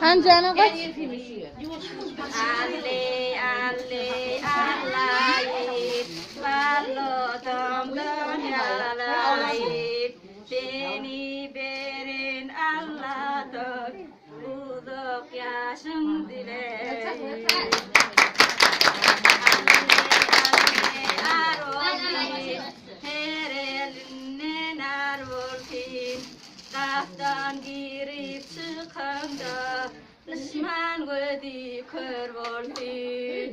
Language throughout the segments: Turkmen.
Hanjana kaç? Alli alli allayip Balladamdan yalayip Seni berin Allah'tan Uzak yaşın dileyip Alli alli ar Her elinden ar olsun Gapdan girip çykanda Düşman gözü kör olsun.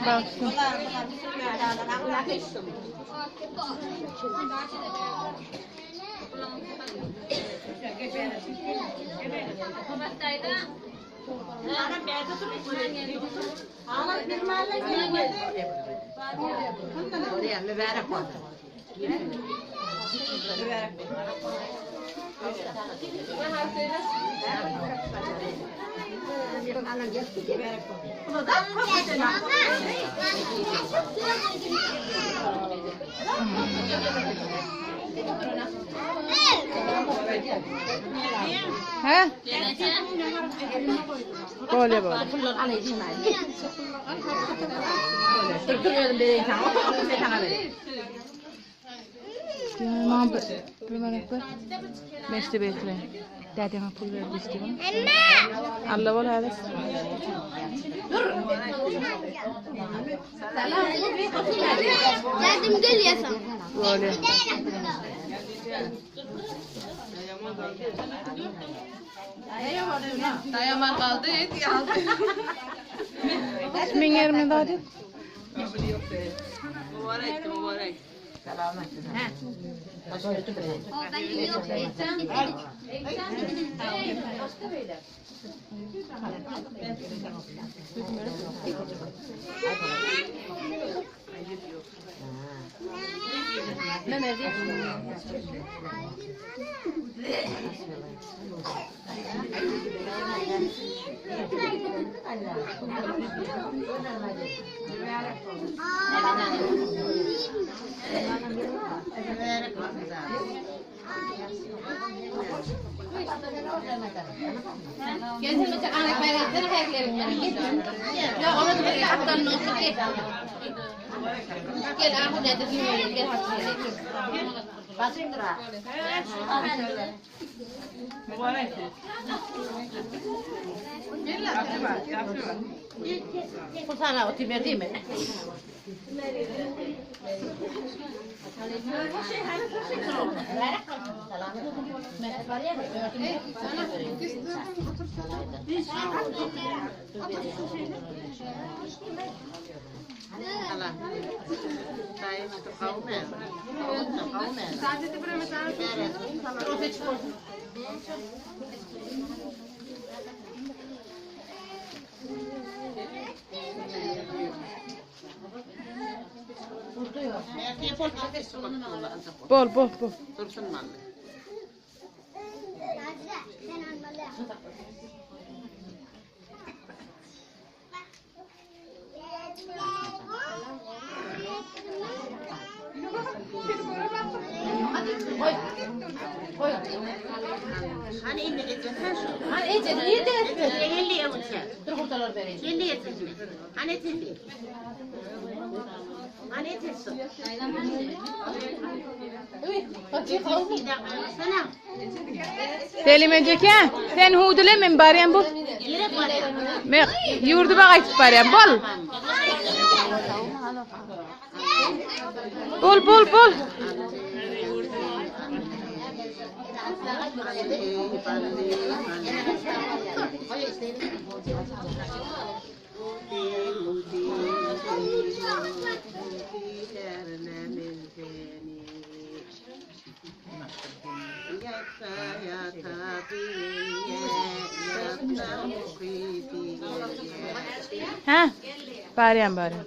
Baksın. He? Böyle böyle. Tamam, bir manat ver. Meşte bekle. Dedeme pul verdi istiyorum. Allah bol häwes. Dedim gel yasam. Böyle. Dayaman kaldı, et aldı. Kimin yerine daha değil? Mübarek, mübarek. Mübarek. Bol bol bol. Selim Eceke, sen hudule men baryan bol. Men yurdu bak aytıp baryan bol. Bol bol bol. Ýatsa ýatasy gelýä, ýatsa ukysy gelýä. Hä? Barýan, barýan.